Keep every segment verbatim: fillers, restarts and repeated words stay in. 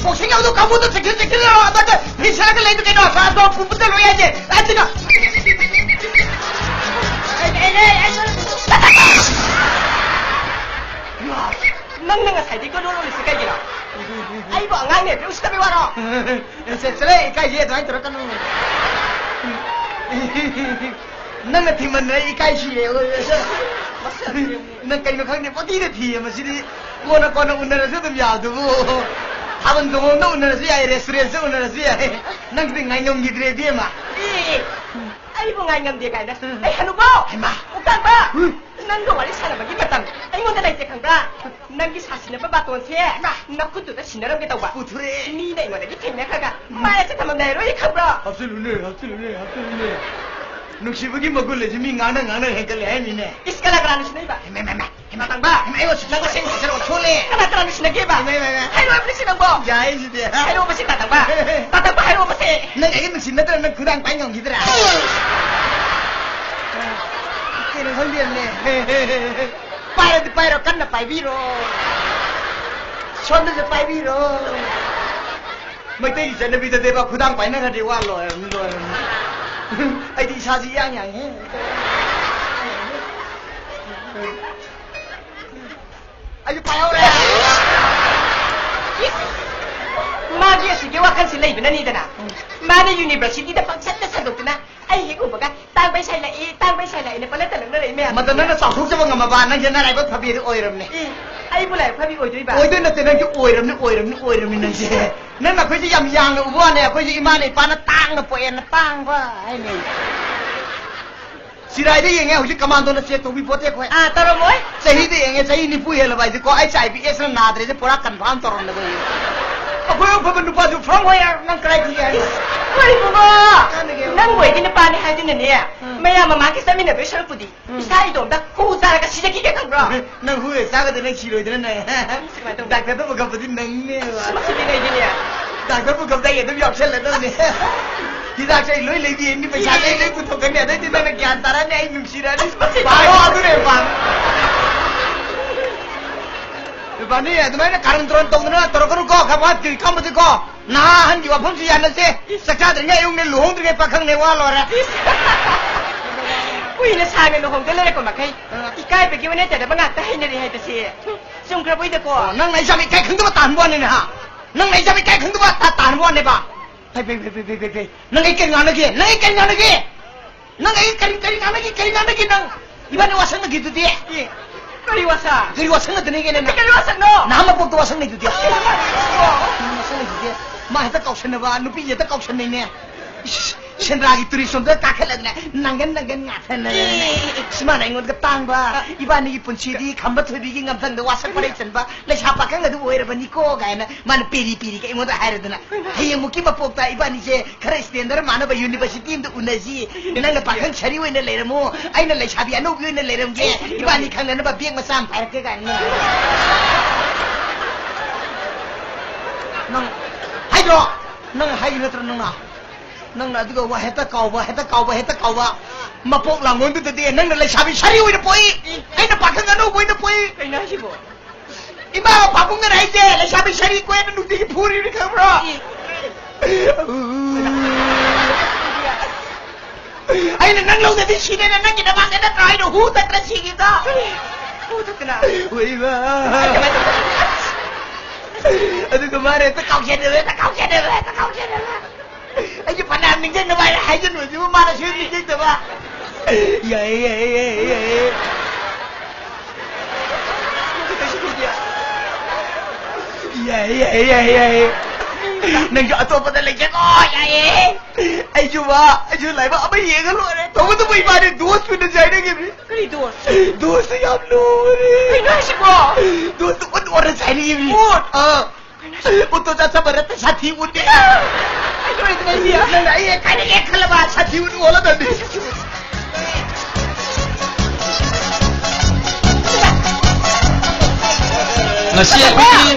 Boxing ꯌꯥꯎꯗꯣ ꯀꯥꯡꯕꯨꯗꯣ ꯆꯦꯛꯁꯤꯟ ꯆꯦꯛꯁꯤꯟ ꯂꯥꯛꯑꯣ꯫ ꯑꯗ ꯐꯤꯁꯥꯒ ꯂꯩꯗꯨ ꯀꯩꯅꯣ? ꯑꯁꯥꯗꯣ ꯄꯨ ꯄꯨꯗ ꯂꯣꯏ ꯌꯥꯏꯁꯦ꯫ ꯑꯗꯨꯅ ꯅꯪꯅ ꯉꯁꯥꯏꯗꯒꯤ ꯀꯣꯏꯂꯣ ꯂꯣꯜꯂꯤꯁꯦ ꯀꯩꯒꯤꯅꯣ? ꯑꯩꯕꯨ ꯑꯉꯥꯡꯅꯦ ꯑꯗꯨ ꯎꯁꯤꯠꯇꯕꯩ ꯋꯥꯔꯣ? ꯑꯦ, ꯆꯠ-, ꯆꯠꯂꯦ, ꯏꯀꯥꯏꯁꯦ, ꯑꯗꯨꯃꯥꯏꯅ ꯇꯧꯔꯛꯀꯅꯨ꯫ ꯅꯪꯅ ꯊꯤꯃꯟꯗꯅ ꯑꯩ ꯏꯀꯥꯏꯁꯤꯌꯦ꯫ ꯅꯪ ꯀꯩꯅꯣ ꯈꯪꯗꯦ, ꯄꯪꯊꯤꯗ ꯊꯤꯌꯦ ꯃꯁꯤꯗꯤ꯫ ꯀꯣꯟꯅ ꯀꯣꯟꯅ ꯎꯅꯔꯁꯨ ꯑꯗꯨꯝ ꯌꯥꯕꯗꯨꯕꯨ꯫ ꯊꯥꯕꯜ ꯆꯣꯡꯐꯝꯗ ꯎꯅꯔꯁꯨ ꯌꯥꯏ, restaurantꯇ ꯎꯅꯔꯁꯨ ꯌꯥꯏ꯫ ꯅꯪꯗꯤ ꯉꯥꯏꯉꯝꯈꯤꯗ꯭ꯔꯦ ꯏꯕꯦꯝꯃ꯫ ꯑꯦ, ꯑꯩꯕꯨ ꯉꯥꯏꯉꯝꯗꯦ ꯀꯥꯏꯅ꯫ ꯑꯩ ꯍꯅꯨꯕꯧ! ꯍꯩꯃꯥ! ꯃꯨꯛꯇꯥꯡꯕ! ꯎꯝ꯫ ꯅꯪꯒ ꯋꯥꯔꯤ ꯁꯥꯟꯅꯕꯒꯤ ꯃꯇꯝ ꯑꯩꯉꯣꯟꯗ ꯂꯩꯇꯦ ꯈꯪꯕ꯭ꯔꯥ? ꯅꯪꯒꯤ ꯁꯥꯁꯤꯟꯅꯕ ꯕꯥꯇꯣꯟꯁꯦ ꯏꯃꯥ! ꯅꯈꯨꯠꯇꯨꯗ ꯁꯤꯟꯅꯔꯝꯒꯦ ꯇꯧꯕ꯫ ꯄꯨꯊꯣꯔꯛꯑꯦ꯫ ꯃꯤꯅ ꯑꯩꯉꯣꯟꯗꯒꯤ ꯊꯦꯡꯅꯈ꯭ꯔꯒ ꯃꯥꯏ ꯑꯁꯦ ꯊꯝꯃꯝꯗꯥꯏ ꯂꯣꯏ ꯈꯪꯕ꯭ꯔꯣ? ꯍꯥꯞꯆꯤꯜꯂꯨꯅꯦ, ꯍꯥꯞꯆꯤꯜꯂꯨꯅꯦ, ꯍꯥꯞꯆꯤꯜꯂꯨꯅꯦ꯫ ꯅꯨꯡꯁꯤꯕꯒꯤ ꯃꯒꯨꯟ ꯑꯁꯤ ꯃꯤ ꯉꯥꯡꯅ ꯉꯥꯡꯅ ꯍꯦꯟꯒꯠꯂꯦ ꯍꯥꯏꯃꯤꯅꯦ꯫ ꯏꯁ, ꯀꯅꯥ ꯀꯅꯥ ꯅꯨꯡꯁꯤꯅꯩꯕ? ꯍꯩꯃꯥ, ꯍꯩꯃꯥ, ꯍꯩꯃꯥ꯫ ꯃꯇꯥꯡꯕ! ꯍꯩꯃꯥ, ꯑꯩꯉꯣꯟꯗ ꯅꯪ ꯃꯁꯦꯟ ꯈꯠꯆꯔꯒ ꯊꯣꯛꯂꯦ꯫ ꯀꯅꯥ ꯀꯅꯥ ꯅꯨꯡꯁꯤꯅꯒꯦꯕ? ꯍꯩꯃꯥ, ꯍꯩꯃꯥ, ꯍꯩꯃꯥ꯫ ꯍꯥꯏꯔꯣ ꯍꯥꯏꯕꯅꯤ ꯁꯤ ꯅꯪꯕꯣ? ꯌꯥꯏ ꯁꯤꯗꯤ꯫ ꯍꯥꯏꯔꯣ ꯃꯁꯤ ꯇꯥꯇꯪꯕ꯫ ꯇꯥꯇꯪꯕ ꯍꯥꯏꯔꯣ ꯃꯁꯤ꯫ ꯅꯪ ꯑꯩꯒ ꯅꯨꯡꯁꯤꯅꯗ꯭ꯔ ꯅꯪ ꯈꯨꯗꯥꯡ ꯄꯥꯏ ꯉꯝꯈꯤꯗ꯭ꯔꯥ? ꯀꯩꯅꯣ ꯈꯪꯗꯦꯅꯦ꯫ ꯄꯥꯏꯔꯗꯤ ꯄꯥꯏꯔꯣ, ꯀꯟꯅ ꯄꯥꯏꯕꯤꯔꯣ꯫ ꯁꯣꯝꯗꯁꯨ ꯄꯥꯏꯕꯤꯔꯣ꯫ ꯃꯩꯇꯩꯒꯤ ꯆꯠꯅꯕꯤꯗꯗꯤꯕ ꯈꯨꯗꯥꯡ ꯄꯥꯏꯅꯈ꯭ꯔꯗꯤ ꯋꯥ ꯂꯣꯏꯔꯝꯅꯤ, ꯂꯣꯏꯔꯝꯅꯤ꯫ ꯑꯩꯗꯤ ꯏꯁꯥꯁꯤ ꯏꯌꯥꯡ ꯌꯥꯡꯉꯦ꯫ ꯑꯩꯁꯨ ꯄꯥꯏꯍꯧꯔꯦ꯫ ꯃꯥꯒꯤ ꯑꯁꯤꯒꯤ ꯋꯥꯈꯜꯁꯤ ꯂꯩꯕꯅꯅꯤꯗꯅ꯫ ꯃꯥꯅ universityꯗ ꯄꯪꯁꯟꯗ ꯁꯟꯗꯣꯛꯇꯅ ꯑꯩ ꯍꯦꯛ ꯎꯕꯒ "ꯇꯥꯡꯕꯩ ꯁꯥꯏ ꯂꯥꯛꯑꯦ, ꯇꯥꯡꯕꯩ ꯁꯥꯏ ꯂꯥꯛꯑꯦꯅ" ꯄꯪꯂꯛꯇ ꯂꯛꯅꯔꯛꯏ ꯃꯌꯥꯝ꯫ ꯃꯗꯨ ꯅꯪꯅ ꯆꯥꯎꯊꯣꯛꯆꯕ ꯉꯝꯃꯕ, ꯅꯪꯁꯦ ꯅꯔꯥꯏꯕꯛ ꯐꯕꯤ ꯑꯗꯨ ꯑꯣꯏꯔꯝꯅꯦ꯫ ꯑꯦ, ꯑꯩꯕꯨ ꯂꯥꯏꯕꯛ ꯐꯕꯤ ꯑꯣꯏꯗꯣꯏꯕ? ꯑꯣꯏꯗꯣꯏ ꯅꯠꯇꯦ, ꯅꯪꯁꯦ ꯑꯣꯏꯔꯝꯅꯤ, ꯑꯣꯏꯔꯝꯅꯤ, ꯑꯣꯏꯔꯝꯅꯤ ꯅꯪꯁꯦ꯫ ꯅꯪꯅ ꯑꯩꯈꯣꯏꯁꯦ ꯌꯥꯝ ꯌꯥꯡꯅ ꯎꯕ ꯋꯥꯅꯦ, ꯑꯩꯈꯣꯏꯁꯦ ꯏꯃꯥꯅ ꯏꯄꯥꯅ ꯇꯥꯡꯅ ꯄꯣꯛꯑꯦꯅ ꯇꯥꯡꯕ ꯍꯥꯏꯅꯩ꯫ ꯆꯤꯔꯥꯏꯗ ꯌꯦꯡꯉꯦ, ꯍꯧꯖꯤꯛ ꯀꯃꯥꯟꯗꯣꯅ check ꯇꯧꯕꯤ ꯄꯣꯠꯇꯦ ꯑꯩꯈꯣꯏ꯫ ꯑꯥ, ꯇꯧꯔꯝꯃꯣꯏ꯫ ꯆꯍꯤꯗ ꯌꯦꯡꯉꯦ, ꯆꯍꯤ ꯅꯤꯐꯨ ꯍꯦꯜꯂꯕ ꯍꯥꯏꯁꯦꯀꯣ, HIV AIDS ꯅ ꯅꯥꯗ꯭ꯔꯦꯁꯦ ꯄꯨꯔꯥ confirm ꯇꯧꯔꯝꯅꯦ ꯑꯩꯈꯣꯏ꯫ ꯑꯩꯈꯣꯏ ꯑꯐꯕ ꯅꯨꯄꯥꯁꯨ from where? ꯅꯪ ꯀꯗꯥꯏꯗꯒꯤ ꯍꯥꯏꯅꯣ? ꯍꯣꯏ, ꯏꯕꯨꯡꯉꯣ꯫ ꯀꯥꯟꯅꯒꯦ? ꯅꯪꯕꯨ ꯑꯩꯒꯤ ꯅꯨꯄꯥꯅꯤ ꯍꯥꯏꯗꯨꯅꯅꯦ, ꯎꯝ꯫ ꯃꯌꯥꯝ ꯃꯃꯥꯡꯒꯤ ꯆꯠꯃꯤꯟꯅꯗꯣꯏ ꯁꯔꯨꯛꯄꯨꯗꯤ, ꯎꯝ꯫ ꯏꯁꯥ ꯏꯇꯣꯝꯇ ꯈꯨ ꯆꯥꯔꯒ ꯁꯤꯖꯈꯤꯒꯦ ꯈꯪꯕ꯭ꯔꯣ? ꯅꯪ ꯍꯨ ꯍꯦꯛ ꯆꯥꯒꯗ ꯅꯪ ꯁꯤꯔꯣꯏꯗ꯭ꯔꯥ ꯅꯪ? ꯀꯃꯥꯏꯅ ꯇꯧꯅꯤ? ꯗꯥꯛꯇꯔꯗ ꯄꯨꯈꯠꯄꯗꯤ ꯅꯪꯅꯦꯕ꯫ ꯁꯤꯃꯛꯁꯤꯗꯤ ꯂꯩꯒꯅꯤ꯫ ꯗꯥꯛꯇꯔ ꯄꯨꯈꯠꯄꯗ ꯑꯩ ꯑꯗꯨꯝ ꯌꯥꯎꯁꯜꯂꯗꯧꯅꯦ꯫ ꯍꯤꯗꯥꯛꯁꯦ ꯑꯩ ꯂꯣꯏ ꯂꯩꯕꯤꯔꯅꯤ, ꯄꯩꯁꯥꯁꯦ ꯑꯩ ꯂꯣꯏ ꯄꯨꯊꯣꯛꯀꯅꯤ, ꯑꯗꯩꯗꯤ ꯅꯪꯅ ꯒ꯭ꯌꯥꯟ ꯇꯥꯔꯛꯑꯅꯤ, ꯑꯩ ꯅꯨꯡꯁꯤꯔꯛꯑꯅꯤ꯫ ꯄꯥꯔꯣ ꯑꯗꯨꯅ ꯍꯦꯟꯅ ꯄꯥꯝꯃꯤ꯫ ꯃꯥꯅꯤ, ꯑꯗꯨꯃꯥꯏꯅ ꯀꯥꯔꯟ ꯇꯨꯔꯟ ꯇꯧꯗꯅ ꯇꯧꯔꯛꯀꯅꯨꯀꯣ, ꯈꯔ ꯋꯥꯠꯇ꯭ꯔꯤ ꯀꯝꯕꯗꯤꯀꯣ꯫ ꯅꯍꯥ ꯑꯍꯟꯒꯤ ꯋꯥꯐꯝꯁꯤ ꯌꯥꯅꯁꯦ꯫ ꯆꯥꯛ ꯆꯥꯗ꯭ꯔꯤꯉꯩ ꯑꯌꯨꯛꯅꯦ, ꯂꯨꯍꯣꯡꯗ꯭ꯔꯤꯉꯩ ꯄꯥꯈꯪꯅꯦ, ꯋꯥ ꯂꯣꯏꯔꯦ꯫ ꯀꯨꯏꯅ ꯁꯥꯡꯅ ꯂꯨꯍꯣꯡꯗ ꯂꯩꯔꯛꯄ ꯃꯈꯩ ꯑ꯫ ꯏꯀꯥꯏꯕꯒꯤ ꯑꯣꯏꯅ ꯇꯩꯅꯕ ꯉꯥꯛꯇ ꯍꯩꯅꯔꯦ ꯍꯥꯏꯕꯁꯤ ꯆꯨꯝꯈ꯭ꯔꯕꯣꯏꯗꯀꯣ꯫ ꯑꯣ, ꯅꯪꯅ ꯑꯩ ꯏꯆꯥ ꯏꯀꯥꯏ ꯈꯪꯗꯕ ꯇꯥꯍꯟꯕ ꯋꯥꯅꯤꯅꯦ, ꯍꯥ? ꯅꯪꯅ ꯑꯩ ꯏꯆꯥ ꯏꯀꯥꯏ ꯈꯪꯗꯕ ꯇꯥ-, ꯇꯥꯍꯟꯕ ꯋꯥꯅꯦꯕ꯫ ꯐꯩ, ꯐꯩ, ꯐꯩ꯫ ꯅꯪ ꯑꯩ ꯀꯔꯤ ꯉꯥꯡꯅꯒꯦ? ꯅꯪ ꯑꯩ ꯀꯔꯤ ꯉꯥꯡꯅꯒꯦ? ꯅꯪ ꯑꯩ ꯀꯔꯤ, ꯀꯔꯤ ꯉꯥꯡꯅꯒꯦ? ꯀꯔꯤ ꯉꯥꯡꯅꯒꯦ ꯅꯪ? ꯏꯕꯥꯅꯤ ꯋꯥꯁꯛꯅꯈꯤꯗꯨꯗꯤ? ꯑꯦ, ꯀꯔꯤ ꯋꯥꯁꯛ? ꯀꯔꯤ ꯋꯥꯁꯛꯅꯗꯅꯤꯒꯦꯅꯦ ꯅꯪ? ꯀꯔꯤ ꯋꯥꯁꯛꯅꯣ? ꯅꯍꯥꯟ ꯃꯄꯣꯛꯇ ꯋꯥꯁꯛꯅꯩꯗꯨꯗꯤ? ꯑꯦ, ꯃꯥ ꯋꯥꯁꯛꯅꯩꯗꯨꯗꯤ? ꯃꯥ ꯍꯦꯛꯇ ꯀꯥꯎꯁꯟꯅꯕ, ꯅꯨꯄꯤ ꯍꯦꯛꯇ ꯀꯥꯎꯁꯟꯅꯩꯅꯦ꯫ ꯏꯁ, ꯁꯦꯟꯗ꯭ꯔꯥꯒꯤ ꯇꯨꯔꯤꯁ ꯔꯣꯝꯗ ꯀꯥꯈꯠꯂꯗꯅ ꯅꯪꯒꯟ, ꯅꯪꯒꯟ ꯉꯥꯊꯅꯗꯅ꯫ ꯑꯦ꯫ ꯏꯁ, ꯃꯥꯅ ꯑꯩꯉꯣꯟꯗꯒ ꯇꯥꯡꯕ, ꯏꯕꯥꯅꯤꯒꯤ ꯄꯨꯟꯁꯤꯗꯤ ꯈꯝꯕ ꯊꯣꯏꯕꯤꯒꯤ ꯉꯝꯊꯪꯗ ꯋꯥꯁꯛ ꯄꯔꯩ ꯆꯟꯕ ꯂꯩꯁꯥ ꯄꯥꯈꯪ ꯑꯗꯨ ꯑꯣꯏꯔꯕꯅꯤꯀꯣ ꯀꯥꯏꯅ ꯃꯥꯅ ꯄꯦꯔꯤ ꯄꯦꯔꯤꯒ ꯑꯩꯉꯣꯟꯗ ꯍꯥꯏꯔꯗꯅ, ꯍꯌꯦꯡꯃꯨꯛꯀꯤ ꯃꯄꯣꯛꯇ ꯏꯕꯥꯅꯤꯁꯦ ꯈꯔ ꯁ꯭ꯇꯦꯟꯗꯔ ꯃꯥꯟꯅꯕ ꯌꯨꯅꯤꯚꯔꯁꯤꯇꯤ ꯑꯃꯗ ꯎꯅꯁꯤ, ꯅꯪꯅ ꯄꯥꯈꯪ ꯁꯥꯔꯤ ꯑꯣꯏꯅ ꯂꯩꯔꯝꯃꯣ, ꯑꯩꯅ ꯂꯩꯁꯥꯕꯤ ꯑꯅꯧꯕꯤ ꯑꯣꯏꯅ ꯂꯩꯔꯝꯒꯦ, ꯏꯕꯥꯅꯤ ꯈꯪꯅꯅꯕ ꯕꯦꯒ ꯃꯆꯥ ꯑꯃ ꯄꯥꯏꯔꯛꯀꯦ ꯀꯥꯏꯅ꯫ ꯅꯪ ꯍꯥꯏꯗ꯭ꯔꯣ? ꯅꯪ ꯍꯥꯏꯒꯤ ꯅꯠꯇ꯭ꯔꯣ ꯅꯪꯅ? ꯅꯪꯅ ꯑꯗꯨꯒ ꯋꯥ ꯍꯦꯛꯇ ꯀꯥꯎꯕ, ꯍꯦꯛꯇ ꯀꯥꯎꯕ, ꯍꯦꯛꯇ ꯀꯥꯎꯕ꯫ ꯃꯄꯣꯛ ꯂꯥꯡꯉꯣꯟꯗꯨꯗꯗꯤ ꯅꯪꯅ ꯂꯩꯁꯥꯕꯤ ꯁꯥꯔꯤ ꯑꯣꯏꯅ ꯄꯣꯛꯏ, ꯑꯩꯅ ꯄꯥꯈꯪ ꯑꯅꯧꯕ ꯑꯣꯏꯅ ꯄꯣꯛꯏ꯫ ꯀꯩꯅꯣ ꯍꯥꯏꯁꯤꯕꯣ? ꯏꯃꯥ ꯄꯥꯕꯨꯡꯅ ꯍꯥꯏꯁꯦ, ꯂꯩꯁꯥꯕꯤ ꯁꯥꯔꯤ ꯀꯣꯏꯅ ꯅꯨꯡꯇꯤꯒꯤ ꯐꯨꯔꯤꯕꯅꯤ ꯈꯪꯕ꯭ꯔꯣ? ꯑꯩꯅ ꯅꯪ ꯂꯧꯗꯗꯤ ꯁꯤꯅꯦꯅ ꯅꯪꯒꯤ ꯅꯃꯥꯡꯗ ꯅꯠꯇ꯭ꯔꯣ ꯑꯩꯅ ꯍꯨ ꯇꯛꯇꯅ ꯁꯤꯈꯤꯕꯗꯣ? ꯍꯨ ꯇꯛꯇꯅ? ꯍꯣꯏꯕ꯫ ꯑꯗꯨꯒ ꯃꯥꯅ ꯍꯦꯛꯇ ꯀꯥꯎꯁꯟꯅꯕ, ꯍꯦꯛꯇ ꯀꯥꯎꯁꯟꯅꯕ, ꯍꯦꯛꯇ ꯀꯥꯎꯁꯟꯅꯕ꯫ ꯑꯩꯁꯦ ꯐꯅꯌꯥꯝ ꯅꯤꯡꯁꯤꯡꯅꯕ ꯍꯥꯏꯅ ꯍꯥꯏꯖꯟꯕꯁꯤꯕꯨ ꯃꯥꯅ ꯁꯨꯝ ꯅꯤꯡꯁꯤꯡꯗꯕ꯫ ꯌꯥꯏꯌꯦ, ꯌꯥꯏꯌꯦ, ꯌꯥꯏꯌꯦ, ꯌꯥꯏꯌꯦ꯫ ꯌꯥꯏꯌꯦ, ꯌꯥꯏꯌꯦ, ꯌꯥꯏꯌꯦ, ꯌꯥꯏꯌꯦ꯫ ꯅꯪꯁꯨ ꯑꯇꯣꯞꯄꯗ ꯂꯩꯖꯦꯀꯣ, ꯌꯥꯏꯌꯦ꯫ ꯑꯩꯁꯨ ꯕꯥ, ꯑꯩꯁꯨ ꯂꯥꯏꯕꯛ ꯑꯃ ꯌꯦꯡꯉ ꯂꯣꯏꯔꯦ꯫ ꯇꯧꯕꯇꯕꯨ ꯏꯕꯥꯅꯤ ꯗꯣꯁ ꯑꯣꯏꯅ ꯆꯥꯏꯅꯈꯤꯕꯅꯤ꯫ ꯀꯔꯤ ꯗꯣꯁ? ꯗꯣꯁꯇꯣ ꯌꯥꯝ ꯂꯨꯔꯦ꯫ ꯀꯩꯅꯣ ꯍꯥꯏꯁꯤꯕꯣ? ꯗꯣꯁꯇꯣ ꯎꯠ ꯑꯣꯟꯅ ꯆꯥꯏꯅꯈꯤꯕꯅꯤ꯫ ꯎꯠ? ꯑꯥ꯫ ꯎꯠꯇꯣ ꯆꯥꯁꯟꯕ ꯅꯠꯇꯦ, ꯁꯥꯊꯤ ꯎꯠꯅꯤ꯫ ꯀꯩꯗꯧꯔꯤꯅꯣ ꯑꯩꯁꯦ? ꯅꯪꯅ ꯑꯩ ꯀꯥꯏꯗꯒꯤ ꯈꯜꯂꯕ ꯁꯥꯊꯤ ꯎꯠ ꯑꯣꯜꯂꯗꯕꯅꯤ꯫ ꯉꯁꯤ ꯑꯩꯈꯣꯏꯒꯤ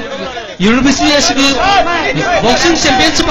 ꯌꯨꯅꯤꯚꯔꯁꯤꯇꯤ ꯑꯁꯤꯒꯤ ꯕꯣꯛꯁꯤꯡ ꯆꯦꯝꯄꯤꯌꯟꯁꯤꯞ